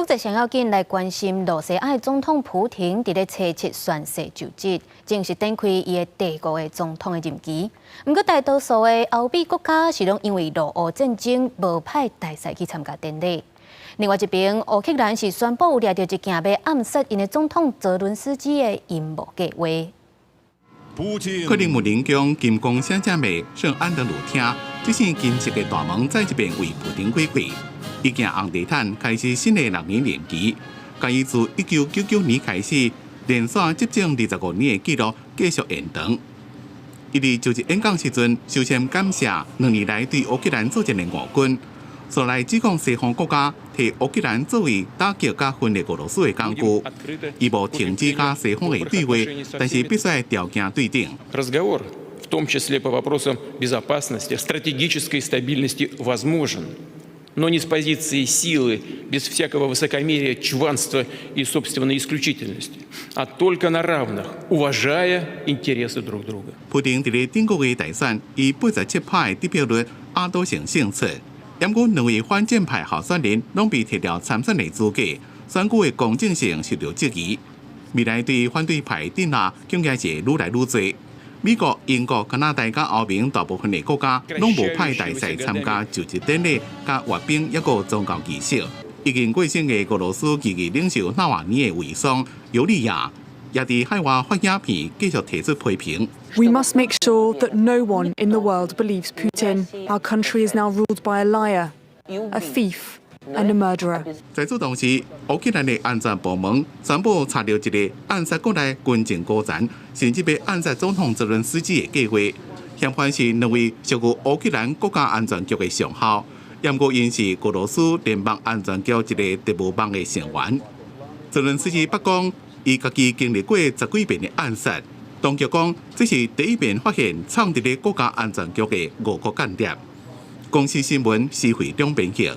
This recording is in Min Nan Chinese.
國際上要緊來關心，羅西亞總統普廷佇咧初七宣誓就職，正式展開伊的第五個總統的任期。毋過大多數的歐美國家是攏因為俄烏戰爭無派大使去參加典禮。另外一邊，烏克蘭是宣布有掠著一件欲暗殺𪜶的總統澤倫斯基的陰謀計劃。克里姆林宮金光閃閃的聖安德魯廳，這扇金色的大門再一遍為普丁開開。伊行紅地毯開始新的6年任期，共伊自1999年開始連續執政25年的紀錄繼續延長。伊佇就職演講時陣，首先感謝2年來對烏克蘭作戰的俄軍，紲來指控西方國家提烏克蘭作為打擊佮分裂俄羅斯的工具。伊無停止佮西方的對話，但是必須條件對等。 Разговор, в том числе по вопросам безопасности, стратегической стабильности, возможен, но не с позиции силы, без всякого высокомерия, чванства и собственной исключительности, а только на равных, уважая интересы друг друга. 普丁佇咧頂個月大選以87趴的得票率壓倒性勝出，毋過兩位反戰派候選人攏被撤掉參選的資格，選舉的公正性受著質疑。未來對反對派鎮壓恐驚是愈來愈濟。美國、英國、加拿大佮歐盟大部分的國家攏無派大使參加就職典禮、佮閱兵，抑閣宗教儀式。已經過身的俄羅斯異議領袖納瓦尼的遺孀尤利亞，也佇海外發影片繼續提出批評。 We must make sure that no one in the world believes Putin. Our country is now ruled by a liar, a thief, and a murderer. 在此同時，烏克蘭的安全部門宣布查著一个暗殺國內軍情高層，甚至欲暗殺總統澤倫斯基的計劃。嫌犯是兩位屬於烏克蘭國家安全局的上校，毋過𪜶是俄羅斯聯邦安全局一个特務網的成員。澤倫斯基捌講，伊家己經歷過十幾遍的暗殺。當局講，這是第一遍發現藏佇咧國家安全局的俄國間諜。公視新聞，施惠中編譯。